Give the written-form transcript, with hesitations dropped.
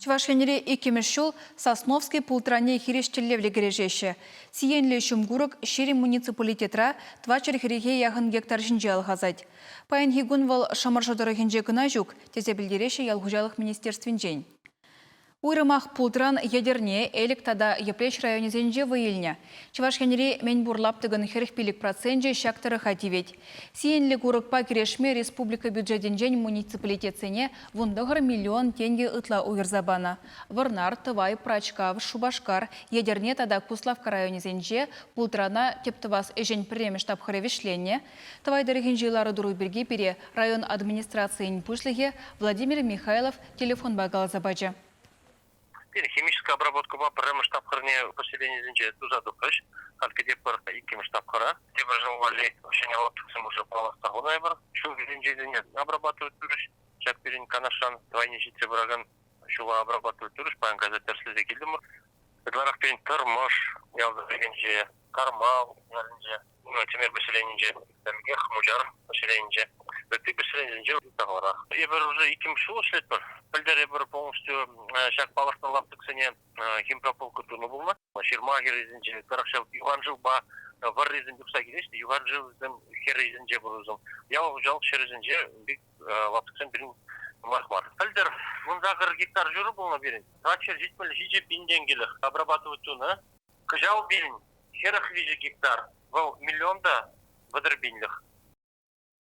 Чӑваш Енре иккӗмӗш ҫул Сосновский пултранне хирӗҫ тӗллевлӗ кӗрешеҫҫӗ. Сиенлӗ ҫум курӑк 20 муниципалитетра тӑватҫӗр хӗрӗхе яхӑн гектар ҫинче алхасать. Паянхи кун вӑл Шӑмӑршӑ тӑрӑхӗнче кӑна ҫук, тесе пӗлтереҫҫӗ ял хуҫалӑх министерствинчен. Уйрӑмах пултран Етӗрне, Элӗк тата Йӗпреҫ районӗсенче вӑй илнӗ. Чӑваш Енри мӗнпур лаптӑкӑн 45 проценчӗ ҫак тӑрӑха тивет. Сиенлӗ курӑкпа кӗрешме республика бюджетӗнчен муниципалитетсене 19 миллион тенкӗ ытла уйӑрса панӑ. Вӑрнар, Тӑвай, Пӑрачкав, Шупашкар, Етӗрне тата Куславкка районӗсенче пултрана тӗп тӑвас ӗҫӗн пӗрремӗш тапхӑрӗ вӗҫленнӗ. Тӑвай тӑрӑхӗнчи лару-тӑру пирки пире район администрацийӗн пуҫлӑхӗ Владимир Михайлов телефонпа каласа пачӗ. Пирӗн химическая обработкӑпа пӗрремӗш тапхӑрне поселенисенче туса тухрӗҫ. Халь кӗтетпӗр иккӗмӗш тапхӑра. Тепӗр ҫул валли ҫӗнӗ лаптӑксем уже палӑртса хунӑ эпир. Ҫул хӗрринчисене обрабатывать турӗҫ. Ҫак пирӗн Канашран Тӑвайне ҫитсе пыракан ҫула обрабатывать турӗҫ. Паян кайса тӗрӗслесе килтӗмӗр. Ытларах пирӗн Тӑрмӑш ял тӑрӑхӗнче, Кармал ялӗнче, Тӗмер поселенинче, пӗтӗмпех Мучар поселенинче. Ытти поселенисенче сахалрах. Эпир уже иккӗмӗш ҫул ӗҫлетпӗр. Пӗлтӗр эпир полностью ҫак палӑртнӑ лаптӑксене химпрополка тунӑ пулнӑ. Ҫырма хӗррисенче, тӑрӑх ҫав юханшывпа вӑррисем юхса килеҫҫӗ. Юханшывсем хӗррисенче пур Ял хуҫалӑх ҫӗрӗсенче пек лаптӑксем пирӗн нумаях мар. Пӗлтӗр 18 гектар ҫурӑ пулнӑ пирӗн. 477 пин тенкӗлӗх обрабатывать тунӑ. Кӑҫал пирӗн 43 гектар, вӑл миллион та 30 пинлӗх.